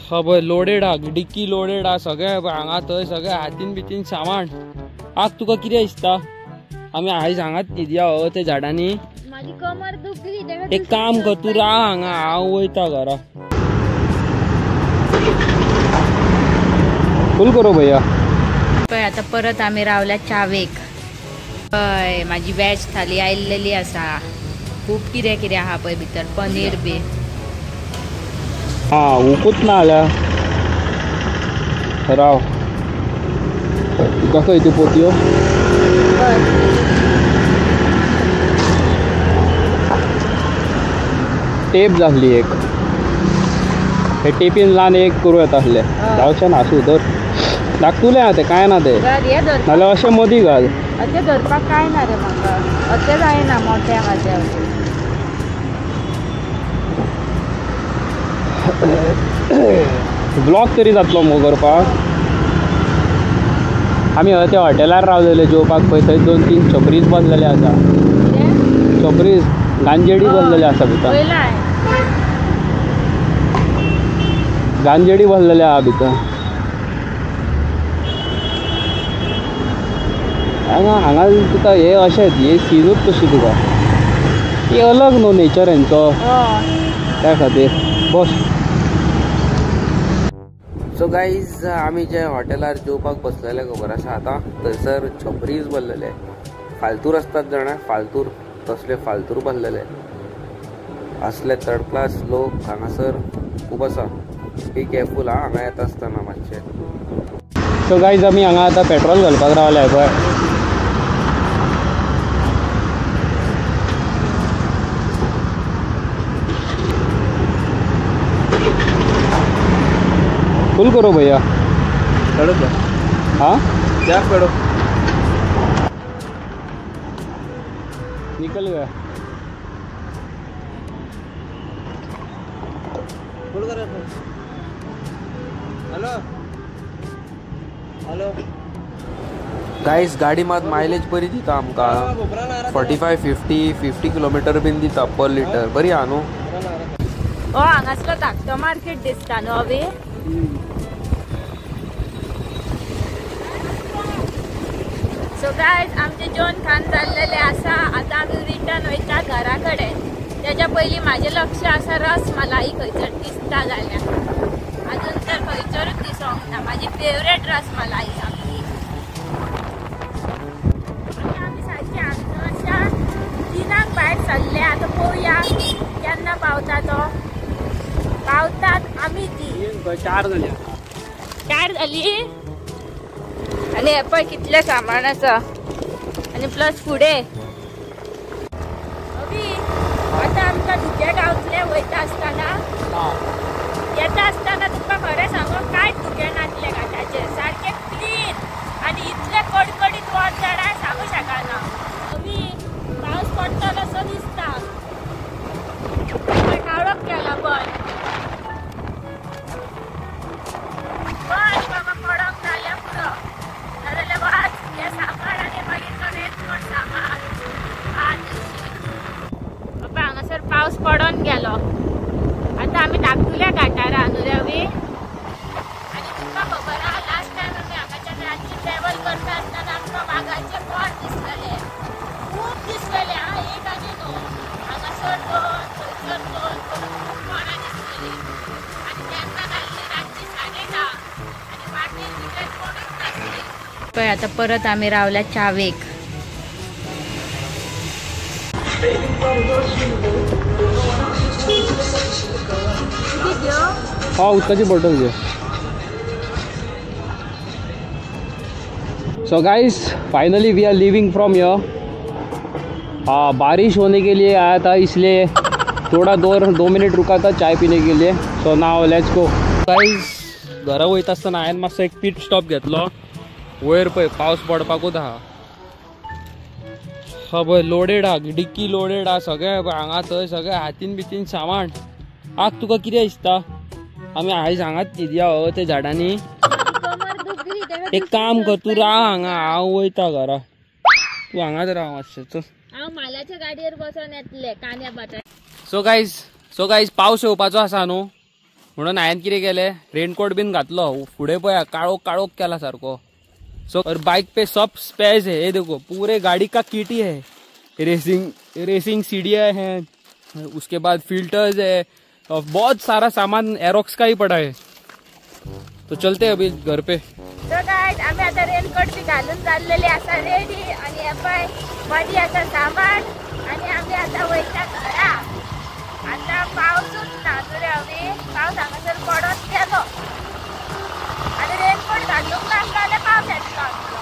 हा पळय लोडेड आहा, डिक्की लोडेड आहा, सगळें हांगा थंय सगळें हातीन बितीन सामान. आग तुका कितें दिसता आमी आयज हांगाच न्हिदया हो ते झाडांनी? एक काम कर, तूं राव हांगा, हांव वयता घरा. फूल करो भैया. पळय आतां परत आमी रावल्या चावेक. पळय म्हाजी वेज थाली आयिल्लेली आसा, खूब कितें कितें आहा पळय भितर, पनीर बी. हा उकूच ना जाल्यार राव, दाखय त्यो पोतयो. टेप जाल्ली एक, हे टेपीन ल्हान एक करूं येता आसलें, जावचें ना. आसूं धर, धाकटुलें आहा तें, कांय ना तें, नाल्यार अशें मदीं घाल. अशें धरपाक कांय ना रे म्हाका, अशें जायना मोठ्या म्हाज्या. ब्लॉग तरी जातलो मगो करपाक. आमी हय त्या हॉटेलार रावलेले जेवपाक पळय, थंय 2-3 छपरीज बसलेले आसा. छपरीज गांजेडी बसलेले आसा भितर, गांजेडी बसलेले आहा भितर. हांगा हांगा तुका हे अशेंच हे सीनूच कशी तुका ही अलग न्हू नेचर हेंचो, त्या खातीर बस. सो गाईज आमी जे हॉटेलार जेवपाक बसलेले खबर आसा आतां, थंयसर छपरीज बसलेले, फालतूर आसतात जाणा, फालतूर तसले फालतूर बसलेले असले थर्ड क्लास लोक हांगासर खूब आसा. बी केअरफूल हा हांगा येता आसतना मातशें. सो गाईज आमी हांगा आतां पेट्रोल घालपाक रावले पळय. फुल करो भैया. करो हाँ क्या करो, निकल गया. फुल करो. हेलो हेलो गाईज गाडी मात मायलेज बरी दिता आमकां, 45-50 50 किलोमिटर बीन दिता पर लिटर, बरी आहा न्हू. हो हांगासलो धाकटो मार्केट दिसता न्हू अवी. सो गायज आमचे जेवण खाण जाल्लेले आसा, आतां आमी रिटर्न वयता घरा कडेन. तेज्या पयलीं म्हाजें लक्ष आसा रसमलाई खंयसर दिसता जाल्यार, अजून तर खंयसरूच दिसोंक ना. म्हाजी फेवरेट रसमलाई सामकी. आमी सारकी हांगा 3 भायर सरले, आतां पळोवया केन्ना पावता तो. पावतात आमी ती 4 जाली, 4 जाली. आनी हे पळय कितलें सामान आसा, आनी प्लस फुडें अवी. आतां आमकां धुकें गावतलें वयता आसतना, येता आसतना तुमकां खरें सांगू कांयच धुकें नासलें घाटाचेर, सारकें क्लीन आनी इतलें कडकडीत वत जाणां सांगू शकना. अवी पावस पडटलो असो दिसता, काळोख केला पळय. बस बाबा पडोंक जाल्यार पुरो, नाजाल्यार वाच हें सामान आनी मागीर तो रेनकोट सामान. बाबा हांगासर पावस पडोन गेलो. आतां आमी धाकटुल्या घाटार न्हू रे अवी. आनी तुमकां खबर आहा लास्ट टायम आमी हांगाच्यान रातची ट्रॅवल करता आसतना आमकां वागाचे पोट दिसलेले, खूब दिसलेले. हा एक आनी न्हू, हांगासर 2 थंयसर 2 खूब कोणां दिसलेली. आनी तेन्ना घाल्ली रातची 10:30 आनी वाटेर भितर कोणूच नासली. पळय आतां परत आमी रावल्या चावेक. हा उदकाची बॉटल घे. So guys finally we are leaving from here. हाँ बारिश होने के लिए आया था, इसलिए थोड़ा 2 मिनट रुका था चाय पीने के लिए. So now let's go. Guys घरा वयता आसतना हांवें मातसो एक पीट स्टॉप घेतलो. वयर पळय पावस पडपाकूच आहा. हा पळय लोडेड आहा, डिक्की लोडेड आहा, सगळें हांगा थंय सगळें हातीन बितीन सामान. आग तुका कितें दिसता आमी आयज हांगाच न्हिदया हो ते झाडांनी? एक काम कर, तूं राव हांगा, हांव वयता घरा, तूं हांगाच राव मातशें. चल हांव मालाच्या गाडयेर बसोन येतलें कांद्या भाता. सो गायज पावस येवपाचो आसा न्हू, म्हणून हांवें कितें केलें, रेनकोट बीन घातलो. फुडें पळया काळोख काळोख केला सारको. सो और बाइक पे सब स्पेस है, ये देखो पूरे गाड़ी का किट ही है. रेसिंग रेसिंग सीढ़ियाँ हैं, उसके बाद फिल्टर्स है और बहुत सारा सामान एरोक्स का ही पड़ा है. तो चलते हैं अभी घर पे. तो गायज आम्ही आता रेनकोट बी घालून चाललेले आसा रेडी. आणि हे पळय मदीं आसा सामान आणि आमी आतां वयता घरा. आतां पावसूच ना तुरे, आमी पावस हांगासर पडोन गेलो आनी रेनकोट घालूंक नासलो जाल्यार पावस येतलो आसलो.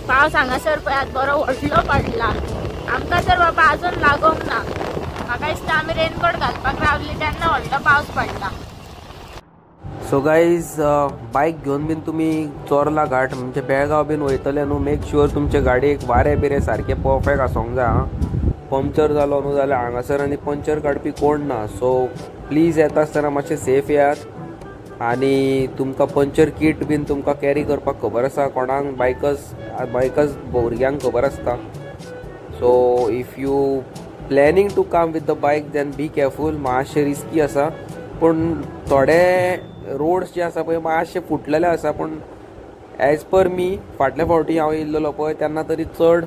पावस हांगासर पळयात बरो व्हडलो पडला. आमकां तर बाबा अजून लागोंक ना. म्हाका दिसता आमी रेनकोट घालपाक रावली तेन्ना व्हडलो पावस पडला. सो गायज बायक घेवन बीन तुमी चोर्ला घाट म्हणजे बेळगांव बीन वयतले न्हू, मेक शुअर तुमचे गाडयेक वारें बिरें सारकें परफेक्ट आसोंक जाय. आं, पंक्चर जालो न्हू जाल्यार हांगासर आनी पंक्चर काडपी कोण ना. सो प्लीज येता आसतना मातशें सेफ येयात. आनी तुमकां पंक्चर किट बीन तुमकां कॅरी करपाक खबर आसा, कोणाक बायकर्स बायकर्स भुरग्यांक खबर आसता. So if you planning to come with the bike then be careful. मातशें रिस्की आसा, पूण थोडे रोड्स जे आसा पळय मातशे फुटलेले आसा. पूण एज पर मी फाटल्या फावटी हांव येयल्लो पळय तेन्ना तरी चड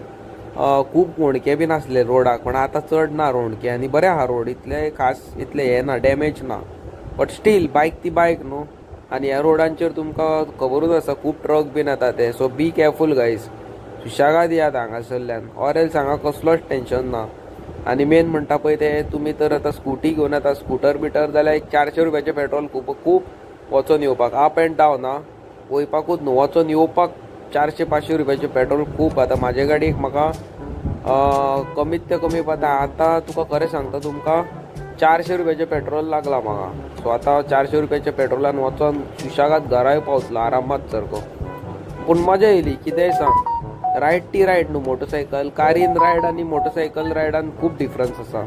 खूब होणके बी नासले रोडाक, पण आतां चड ना होणके आनी बरें आहा रोड, इतले खास इतले हे ना, डॅमेज ना. बट स्टील बायक ती बायक न्हू, आनी ह्या रोडांचेर तुमकां खबरूच आसा खूब ट्रक बीन येता ते. सो बी केअरफूल गायज, सुशेगाद येयात हांगासरल्यान, ऑर एल्स हांगा कसलोच टेंशन ना. आनी मेन म्हणटा पळय ते तुमी तर आतां स्कुटी घेवन येता, स्कुटर बिटर जाल्यार एक 400 रुपयाचें पेट्रोल खूब खूब वचोन येवपाक, अप एंड डावन आं, वयपाकूच न्हू वचोन येवपाक 400-500 रुपयाचें पेट्रोल खूब. आतां म्हाजे गाडयेक म्हाका कमीत ते कमी आतां आतां तुका खरें सांगता तुमकां 400 रुपयाचें पेट्रोल लागलां म्हाका. सो आतां 400 रुपयाच्या पेट्रोलान वचोन सुशेगाद घराय पावतलो आरामात सारको. पूण मजा येयली, कितेंय सांग, रायड ती रायड न्हू, मोटरसायकल कारीन रायड आनी मोटरसायकल रायडान खूब डिफरन्स आसा.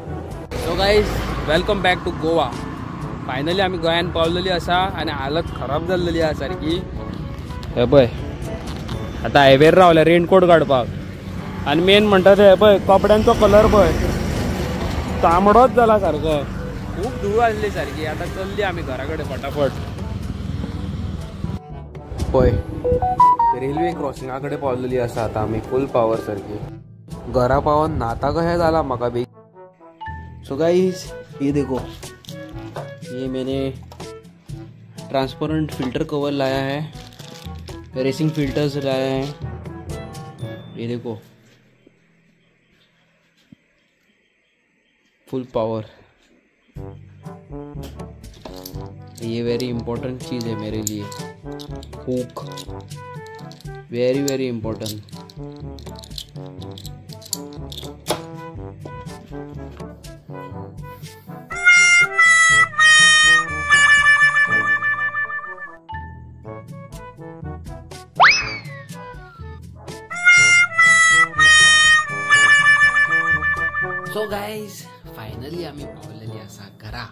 So guys welcome back to Goa. Finally आमी गोंयान पावलेली आसा आनी हालत खराब जाल्लेली आसा सारकी. हे पळय आतां हायवेर रावल्या रेनकोट काडपाक. आनी मेन म्हणटा ते पळय कपड्यांचो कलर पळय तांबडोच जाला सारको, खूब धूळ आसली सारकी. आतां चल्ली आमी घरा कडेन फटाफट. पळय रेल्वे क्रॉसिंगा कडेन पावलेली आसा आतां आमी फूल पावर सारकी. घरा पावन न्हाता कशें जालां म्हाका बी. सो गाईज ये देखो, ये मैंने ट्रांसपेरेंट फिल्टर कवर लाया है, रेसिंग फिल्टर्स लाया है, ये देखो फुल पावर. ये वेरी इम्पोर्टेंट चीज़ है मेरे लिए, hook very very important. So guys finally आमी पावलेली आसा घरा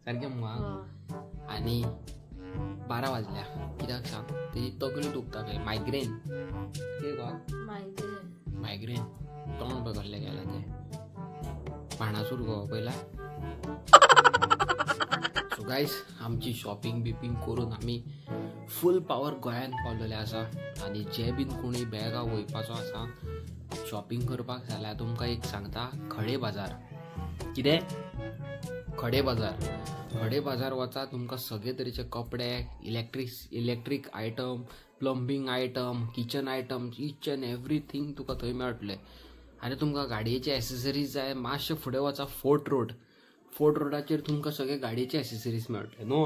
सारकें मुखार आनी 12 वाजल्या. कित्याक सांग, तेजी तकली दुखता खंय, मायग्रेन. कितें गो मायग्रेन, तोंड बगल्लें गेलां तें भाणासूर गो पयला. सो गायज आमची शॉपिंग बिपिंग करून आमी फूल पावर गोंयान पावलेले आसा. आनी जे बीन कोणी बेळगांव वयपाचो आसा शॉपिंग करपाक जाल्यार तुमकां एक सांगता, खडे बाजार. कितें खडे बाजार? खडे बाजार वचा, तुमकां सगळे तरेचे कपडे, electric item, plumbing item, kitchen item, each and everything तुका थंय मेळटलें. आनी तुमकां गाडयेचे एसेसरीज जाय, मातशें फुडें वचा फोर्ट रोड, फोर्ट रोडाचेर तुमकां सगळे गाडयेचे एसेसरीज मेळटले न्हू.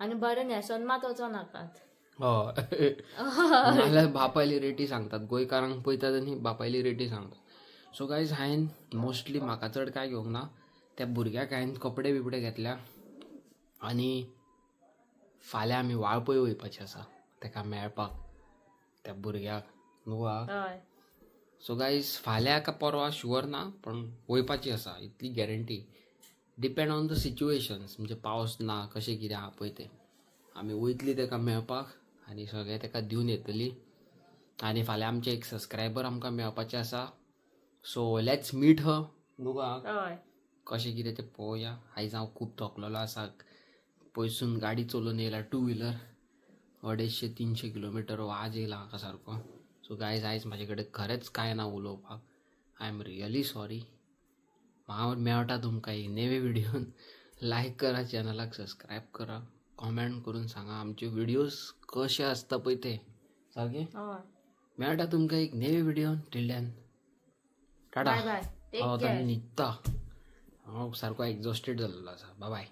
आनी बरें न्हेसोन मात वचो नाकात. हय, नाल्यार बापायली रेटी सांगतात, गोंयकारांक पळयतात आनी बापायली रेटी सांगतात. सो गायज हांवें मोस्टली म्हाका चड कांय घेवंक ना, त्या भुरग्याक हांवें कपडे बिपडे घेतल्या. आनी फाल्यां आमी वाळपय वयपाचें आसा तेका मेळपाक, त्या भुरग्याक न्हू. सो गायज फाल्यां का परवा शुअर ना, पण वयपाची आसा इतली guarantee. Depend on the situations, म्हणजे पावस ना कशें कितें आहा पळय तें. आमी वयतली तेका मेळपाक आनी सगळें तेका दिवन येतली. आनी फाल्यां आमचे एक सबस्क्रायबर आमकां मेळपाचें आसा, सो let's meet ह न्हू. कशें कितें तें पळोवया. आयज हांव खूब थकलेलो आसा, पयसून गाडी चलोवन येयला टू व्हिलर, 250-300 किलोमिटर वाज येयला म्हाका सारको. सो गायज आयज म्हाजे कडेन खरेंच कांय ना उलोवपाक. I am really sorry. हांव मेळटा तुमकां एक नवे व्हिडियोन. लायक करा, चॅनलाक सबस्क्रायब करा, कॉमेंट करून सांगा आमचे व्हिडियोज कशे आसता पळय ते सारके. मेळटा तुमकां एक नवे व्हिडियोन. Till then tata. Bye bye. हांव आतां न्हिदता, हांव सारको एक्झॉस्टेड जाल्लो आसा. बाय बाय.